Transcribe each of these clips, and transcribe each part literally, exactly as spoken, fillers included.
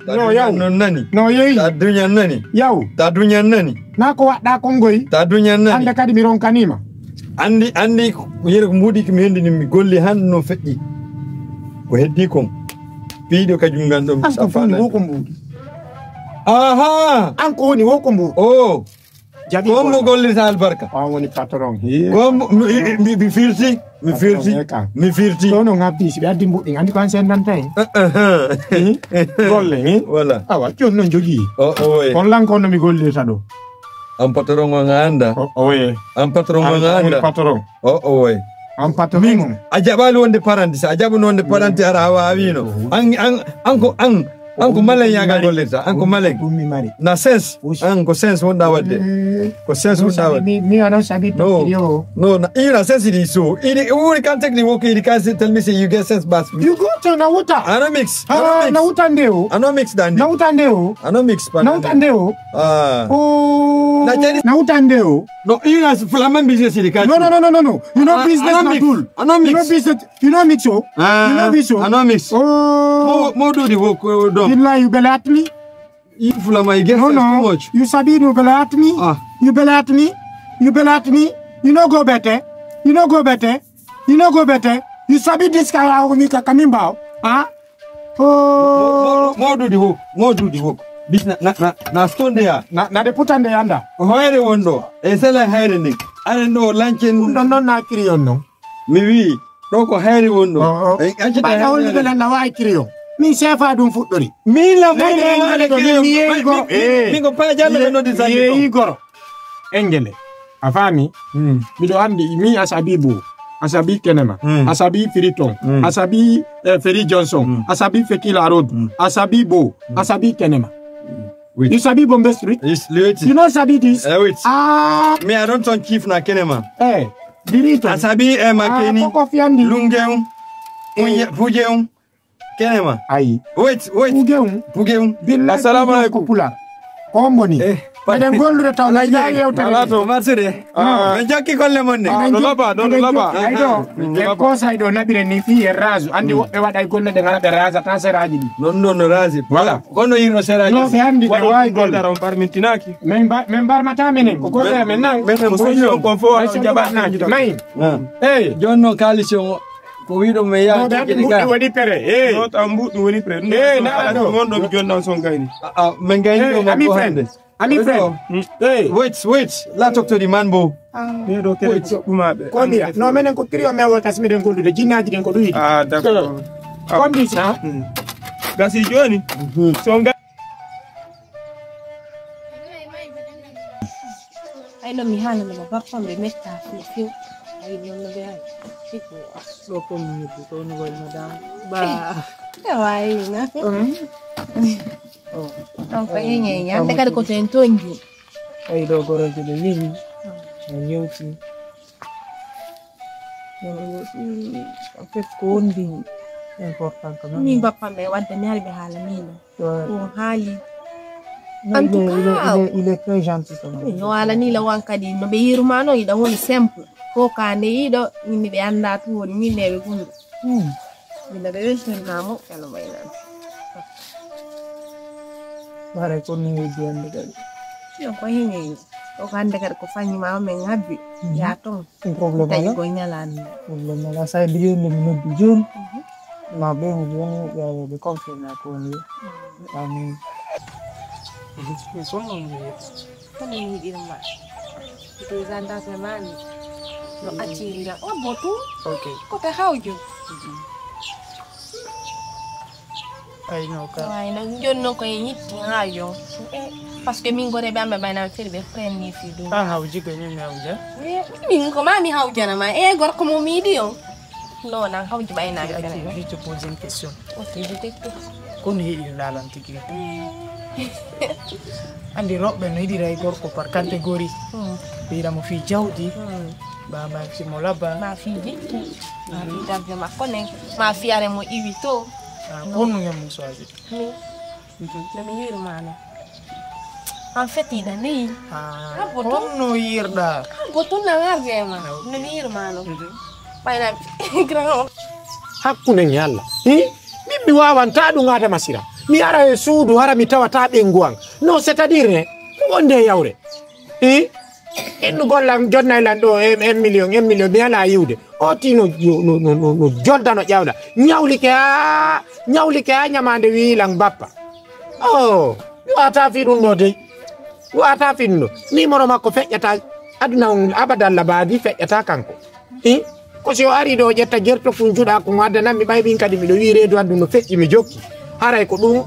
No yaw. Non nani. No yeyi. Ta duñan nani. Yaw. Ta duñan nani. Na ko waɗɗa kongoy. Ta duñan nani. Ande kadi mi ronkaniima. Andi andi yere ko mbuuɗi ko mi hendini mi golli han no feƴƴi. Ko heddi kon. Piiɗo ka jungan ɗum. An ko foni wo ko mbuuɗi. Aha. An ko woni wo ko mbuuɗi. Oh. Jaɓi ko mo gollirta albarka. On woni patron. Ko mo mi firti. Mi firti. Mi firti. Ɗo no ngabbi si ɓe addi mbuɗɗi andi ko an sendanta en. Golle ni. Voilà. Awa joni noon jogii. O oye. Kon lan kon no mi gollirta ɗo. An patron o nga anda. O oye. An patron o nga anda. Patron. O oye. An patron. Min a jaɓali wonde paranti sa a jaɓuno wonde paranti ara a wawino. An an an ko an An ko malen yaga gollirta an ko malen. Ɗum mi mari. Na sens. An ko sens wonɗa wadde. Ko sens wonɗa wadde. Mi mi anon sabi to yo. No na ina sens idi so idi wuri kan tekni woki idi kan se tell me say you get sense bas. You go to Nawuta. Ano mix. Ah, Nawuta ndeo. Ano mix dandi. Nawuta ndeo. Ano mix pa. Nawuta ndeo. Ah. Oh. Na cheri. Nawuta ndeo. No ina flaman business idi kan. No no no no no no. You know business na dul. Ano mix. You know business. You know mix o. Ah, you know mix o. Ano mix. Oh. Mo mo do di wo ko do. Billahi you belatni. You fula my guest no, no. Too much. You sabi you belatni. Ah. You belatni. You belatni. You no go better. You no go better. You no go better. You sabi this ka mi ka kamimba. Ah. Oh. Mo do di wo. Mo do di wo. Bis na na na stone there. Na na de putande yanda. Hoyre wondo. E sala hayre ni. Are no lanchen. Ɗum ɗon noon na kiriyon noon. Mi wi ɗo ko hayri woni ɗo. Ɓayɗa hollude lan na waawi kiriyo. Min seefa ɗum fuɗɗori. Min la ɓayɗa waɗa kiriyo. Min ko paa jalla ɓe noddi sanni. Yeeyi goro. Engele. A faami? Miɗo anndi mi asabi bo. Asabi kenema. Asabi firiton. Asabi eh, feri johnson. Asabi fekila rod. Asabi bo. Asabi kenema. Wait. You sabi Bombay Street? Yes, wait. You know sabi this? Uh, wait. Ah. Me, I don't turn chief na kenema. Eh, Dirito. I sabi eh, Makeni. Ah, Koko Fiandi. Lungeun. Eh. Pujeun. Kenema. Ayi. Wait, wait. Pugeun. Pugeun. Billahi. Assalamu alaikum. Pula. Kombo ni. Eh. Eɗen gollude taw na yawi yewtere. Ala to marsude. Ah. Ɓe jokki golle mon ne. Ah, ɗo laba, ɗo laba. Ay ɗo. E conseil ɗo naɓire ni fii e rasu. Andi woɓɓe waɗa e golle ɗe ngara ɓe rasa tan seraaji ɗi. Non non no rasi. Voilà. Kono yirno seraaji. No ɓe andi ɓe wawi golle. Dara on parmintinaki. Min ba min barmata menen ko golle men nan. Menen ko solution kon fo wala jaɓa naji. Nayi. Eyi. Joni noon kaalisi o ko wiɗo men yaha. Waɗi pere. Eyi. No taw mbuɗɗu woni pere. Eyi na ɗo. Mon ɗo mi jonni on son gayni. Min gayni ɗo makko hande. Ami friend. Hey. Wait, wait. La toktori man bo. Ɓeɗo kere ko ɗumaɓe. Ko mbiya no menen ko kiriyo men wota si miɗen gollude jinnaaji ɗin ko ɗum yiɗi. Ah, d'accord. Ko mbi sa. Gasi joni. So nga. Ay no mi haalano mo bappam ɓe metta few few. Ay non no ɓe haalano. Ɗo ko mi yidde ko no wayno dam. Ba. Wayi na. Ɗon ko heñe ñande kadi ko ten toñji. Tawi ɗo goroje ɓe weli ɓe yewti. En fait ko wondi important quand même. Min bappa ɓe wadde mi hari ɓe haala min ɗo ko haali. En tout cas il est très gentil quand même. No haala ni la wan kadi no ɓe yirma no iɗa woni simple ko ka nde yiɗo yimɓe ɓe annda tun woni min neɓe gunɗo. Mina ɓe weltanna mo kala maynami. Bare ko mi heddi ande kadi. Yo ko hini o ko hande kadi ko fanñi ma o men habbi ya ton. Ɗum problème tawi ala. Ko ñalani. Problème ala sa heddi yonde mi noddi joni. Ma ɓe mo joni ɓe confirme ko ni. Amin. Mi sonno mi. Kono mi yiɗirma. Présentation mami no acciri jam o botu. Ok. Kote hawjo. Ayno ka. Ayno joni noon ko e yitti ha yo. Parce que min goreɓe amɓe ɓayna firi ɓe frenni fi ɗum. A hawji ko min mi hawja. Min ko mami hawjana ma e gorko mo mi yiɗi on. Non, nan hawji ɓaynaaki fere. Je te pose une question. Ok, je t'écoute. Kono heɗi laalan tigi. Andi roɓɓe no yiɗira e gorko par catégorie. Ɓe yiɗa mo fii jawdi. Ba ma fi mo labba. Ma fi jikku. Ma fi darde makko nen. Ma fi are mo iwi to. Kono ngam mo soise. Mi. No mi yirma no. En fait iɗa neyi. Habbo tun no yirɗa. Habbo tun na ngarde ma. No mi yirma no. Ɓayna grand. Hakkunde ñalla. Min mi wawanta ɗum adama sira. Mi ara e suudu, hara mi tawata ɓeyngu am. No, c'est-à-dire, ne, ko wonde e yawre. I? Innu gollan, jonnay lan ɗo, un, un million, un million, mi ala yiwde. O ti no, no, no, no, no, no jolda no ƴawla. Ñawlike haa, ñawlike haa ñamaande wi'i lan bappa. Oh, mi wata fi ɗum ɗo dey. Mi wata fi ɗum ɗo. Numéro makko feƴƴata aduna on abadan labadi feƴƴata kanko. I? Ko si o ari ɗo o ƴetta jerto kun juɗa kun addanammi ɓay min kadi miɗo wi'i reedu addu no feƴƴi mi jokki. Haray ko ɗum.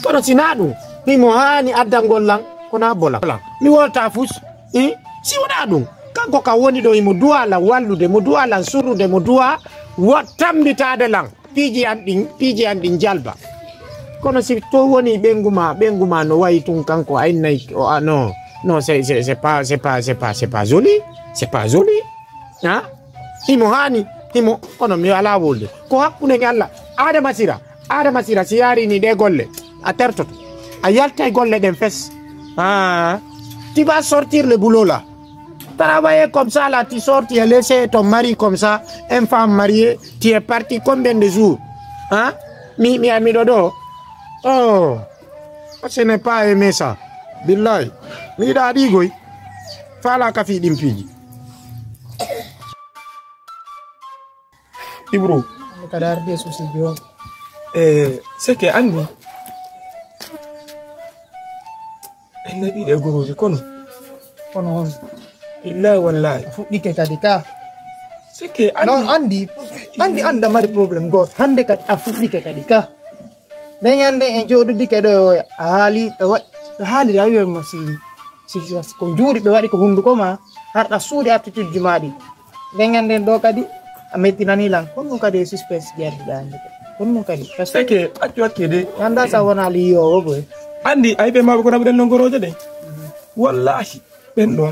Kono si na ɗum, himo haani addangol lan, ko na bola. Mi wolta fus. I? Si wona ɗum, kanko ka woni ɗo himo du'a lan wallude, mo du'a lan surrude, mo du'a wo tambitaade lan. Piiji an ɗin, piiji an ɗin jalba. Kono si to woni ɓeyngu ma, ɓeyngu ma no wayi tun kanko a innay, o, a, no, no, c'est, c'est, c'est pas, c'est pas, c'est pas, c'est pas joli. C'est pas joli. Ha? Himo haani, himo, kono mi ala wolde. Ko hakkunde Allah. Adama Sira, Adama Sira, si yaari ni ɗe golle, a tertoto. A yaltay golle ɗen fes. Ah, tu vas sortir le boulot là. Travailler comme ça là, tu sors, tu es laissé ton mari comme ça, une femme mariée, tu es parti combien de jours? Hein? Mi, mi, miɗo ɗo. Oh, ce n'est pas aimé ça. Billahi. Mi yiɗa ɗi goy. Fala ka fi ɗin piiji. Ibro. Kadi arde souci joni. Eh, c'est que andi. En naɓi ɗe gorooji kono. Kono on. Billahi wallahi. A fuɗɗike kadi ka. C'est que andi. Non, andi, andi anda mari problème goto. Hande kadi a fuɗɗike kadi ka. Nde ñande en jooɗodike ɗo a haali, a wa-, a haali a wi'an mo si, si, si ko juuɗe ɓe waɗi ko hunduko ma, harɗa suuɗi attitude ji ma ɗi. Nden ñande ɗo kadi, a mettinani lan. Honno kadi e suspense ƴerduɗa hannde kadi? Honno kadi? Parce que seke, accu hakke de. Mi anndaa sa wonaa liyowo boy. Anndi, ay ɓe maɓe ko naɓuɗen non gorooje de. Wallahi, ɓen ɗon.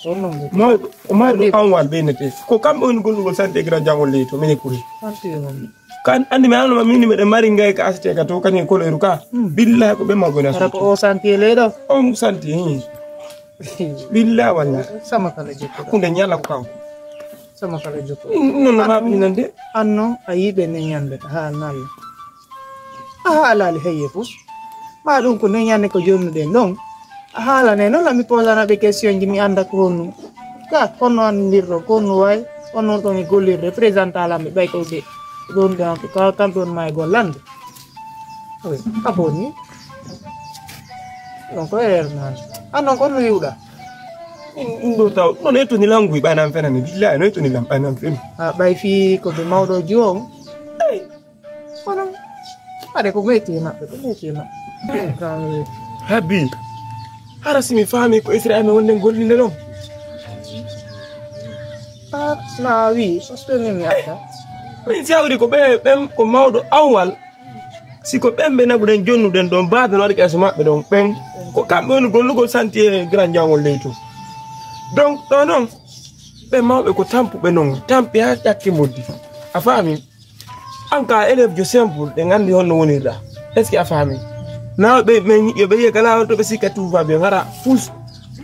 Honno ngu? Mawɗo, mawɗo Anwal ɓe nete. Ko kamɓe woni gollugol santé grand jangol ley to, mine kuri. Santé on. Kan anndi mi anno ma mini meɗen mari ngay ka aste ka to, kañum koloyru ka. Hmm. Billahi ko ɓe maɓe woni. Hara ko o santé ley ɗo? On santé, hmm. Billa walla. Sama kala jokkuɗo. Hakkunde ñala ko kanko. Sama kala jokkuɗo. Ɗum noon no laaɓi nan de. An noon a yiɓe ne ñande ka haalnalla. A haalaali heye fof. Ma ɗum ko ne ñande ko jonnuɗen ɗon. A haalane noon la mi posana ɓe question ji mi annda ko honno. Ka honno anndirɗo, ko honno wayi, honno ɗon e gollirde, présentant lamɓe ɓay ko ɓe. Ɗon ɗon ko ka-, kam ɗon ma e gollande. Wi, a boni. Non ko erreur nan. An non ko no yiwɗa. Ɗum ɗo taw, non e toni languy ɓay nan fenani, billahi, non e toni lam ɓay nan fenani. A ɓay fi ko ɓe mawɗo joom. Ey. Kono, ade ko meti e maɓɓe, ko meti e maɓɓe. Kan wi. Habbi, hara si mi faami ko Israel mi wonden gollinde ɗon. A, na wi, parce que min mi adda. Min si hawri ko ɓe, ɓen ko mawɗo awwal. Si ko ɓen ɓe naɓuɗen jonnuɗen ɗon, baabe no waɗi keeso maɓɓe ɗon, ɓen ko kamɓe woni gollugol santier grand jangol ley to. Donc, ɗo noon, ɓe mawɓe ko tampuɓe noon, tampi haa ƴakki moddi. A faami? An ka élève jo simple, ɗe nganndi honno wonirɗa. Est-ce que a faami? Naa ɓe, ɓe, yo ɓe yiya kala on to ɓe sikka tout va bien, hara fus.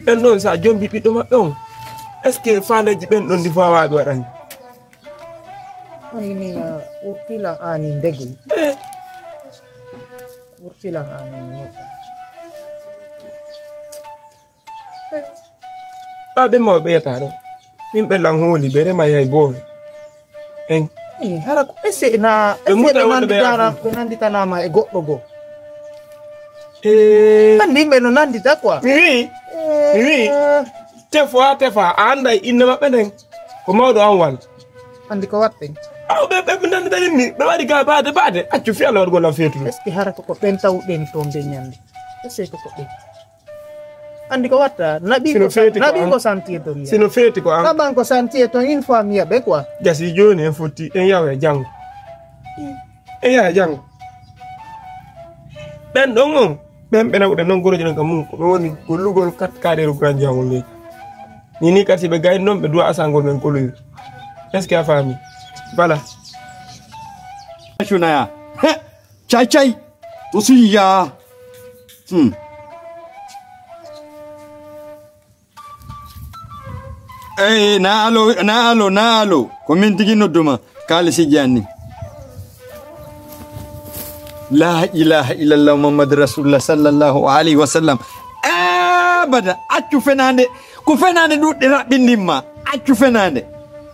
Ɓen ɗon, sa jombi ɓiɗɗo maɓɓe on, est-ce que faandeeji ɓen ɗon ndi fawaaɓe waɗani? Ani min a wurtilan ani ndegui. Eh. Wurtilan ani neɗɗo. Ɓa ɓe mawɓe ɓeyata ɗo. Min ɓe lan hooli ɓe rema yahay boore. En. Eh, hara ko ese na, ɓe ese muta ɓe wonde ɓe nanditana, yaha ɓe nanditanama e goɗɗo go. Eh. Andi yimɓe no nandita quoi. Mi wi. Mi wi. Eh. Tefa, tefa, a annday innde maɓɓe nden. Ko mawɗo an wan. Andi ko watten. Aw, ɓe, ɓe, ɓe nandi dañi ni, ɓe waɗi ga baade, baade. Accu fi Allah waɗugol lan feetude. Est-ce que hara ko, ko ɓen tawɗen toon ɓe ñande? Est-ce que ko ɓen? Andi ko watta? Naɓi sino ko san-, feeti ko naɓi an. Ko santier toon. Sino feeti ko an. Naɓan ko santier toon, une fois mi yaɓe quoi. Gasi jooni en fotti, en yawa e janngo. En yaha janngo. Ɓen ɗon on, ɓen ɓe naɓuɗen noon goroji ɗon ka mum, ko ɓe woni gollugol kat kaaɗeeru grand jangol leydi. Ni ni kadi si ɓe gayni noon, ɓe duwa asangol men koloyru. Est-ce que a faami? Voilà. Cunaya. He! Cay cay! To suñi yaa. Hmm. Eyi, naalo, naalo, naalo. Ko min tigi nodduma. Kaali sijji anni. La ilaha illallah Muhammadu Rasulullah sallallahu alaihi wasallam. Abada, accu fenaande. Ko fenaande ɗuɗɗe raɓɓindimma. Accu fenaande.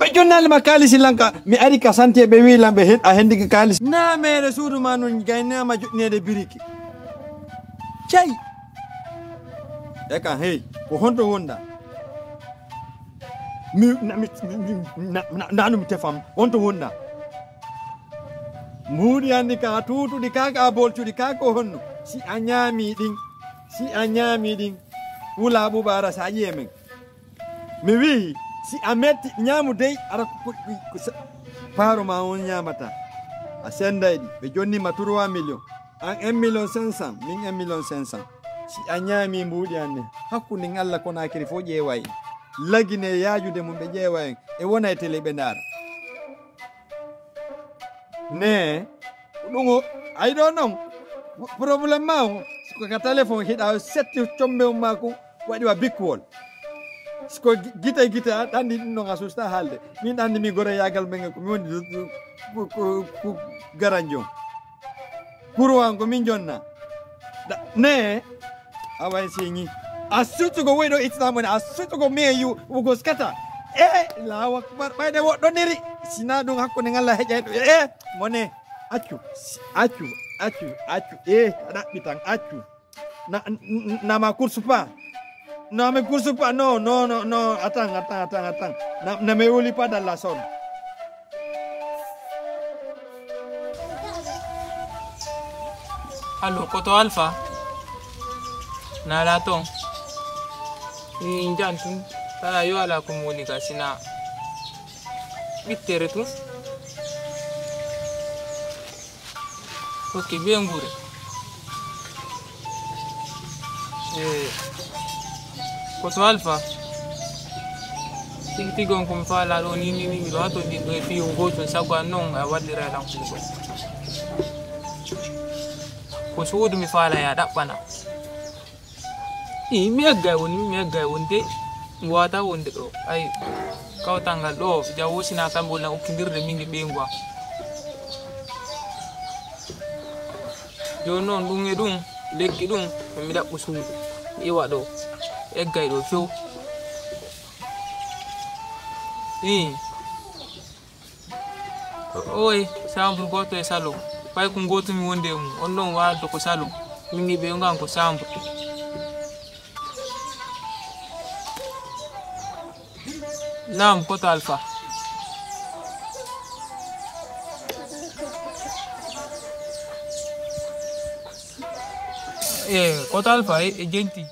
Ɓe jonnali ma kaalisi lanka. Mi ari ka santiye ɓe wi lan ɓe hen, a hendiki kaalisi. Na mere suudu ma nun gaynama joɗɗineede biriki. Cey. E kan hey, ko honto wonda? Mi, na, mi, mi, mi, na, na, nanu mi tefam, honto wonda? Mbuuɗi anndi ka tuutuɗi, ka ka bolcuɗi, ka ko honno? Si a ñaami ɗin, si a ñaami ɗin, wula ɓuɓa ara sa ƴiye men. Mi wi'i, si a metti ñaamu dey, ara ko, ko, ko, ko sa-, paaro ma on ñaamata. A senday ɗi, ɓe jonni ma trois millions. An un million cinq cent, min un million cinq cent. Si a ñaami mbuuɗi anndi, hakkunde Allah Konaakiri fof ƴeewa en. Lagine yaajude mum ɓe ƴeewa en. E wona e télé ɓe ndaara. Ne, ko ɗum o, ay ɗo noon, problème ma o, ko ka téléphone hiɗa setti combe um ma ko waɗi wa bikkuwol. Si ko gi-, gite gite, a ɗanndi ɗum noon a susta haalde. Min ɗanndi mi gore yaagal men ko mi woni du-, du-, ko, ko, ko garanjo. Kuruwan ko min jonna. Da, ne, awa e siñi. A sutugo woy ɗo Islam ne, a sutugo me yu, ugo skata. E, Allahu Akbar, ɓayde woɗɗoniri. Sina ɗum hakkunde ngalla heƴayɗo. E, mo ne, accu, accu, accu, accu. E, a ɗaɓɓitan, accu. Na, n-, n-, na ma course pas. Na me course pas. Non, non, non, non. Attends, attends, attends, attends. Na, na me oublie pas dans la zone. Allo, koto Alpha? Nala ton? Ni njan tun. Tala yo ala ko moni ka sina. Ɓittere tun. Ok, be ngure. Eh, koto Alpha? Tigi tigi on ko mi faala ɗo ni, ni, ni, miɗo hato ɗiɗɗo e fiyo goto, sago an noon a waɗira lan kuugal. Ko suudu mi faala ya ɗaɓɓana. Ii, mi eggay woni, mi eggay woni de, mi wawata wonde ɗo. Ay, kawtal ngal ɗo, jawo sina kamɓe woni ukkindirde min e ɓeyngu am. Jooni noon, ɗum e ɗum, lekki ɗum, mi ɗaɓɓu suudu, mi iwa ɗo, eggay ɗo few. Ii. Oy, chambre gooto e salon. Fay ko ngootumi wonde e mum. On ɗon waaldo ko salon. Min e ɓe ngan ko chambre. Naam, koto Alfa. Eh, koto Alfa, e, e jenti.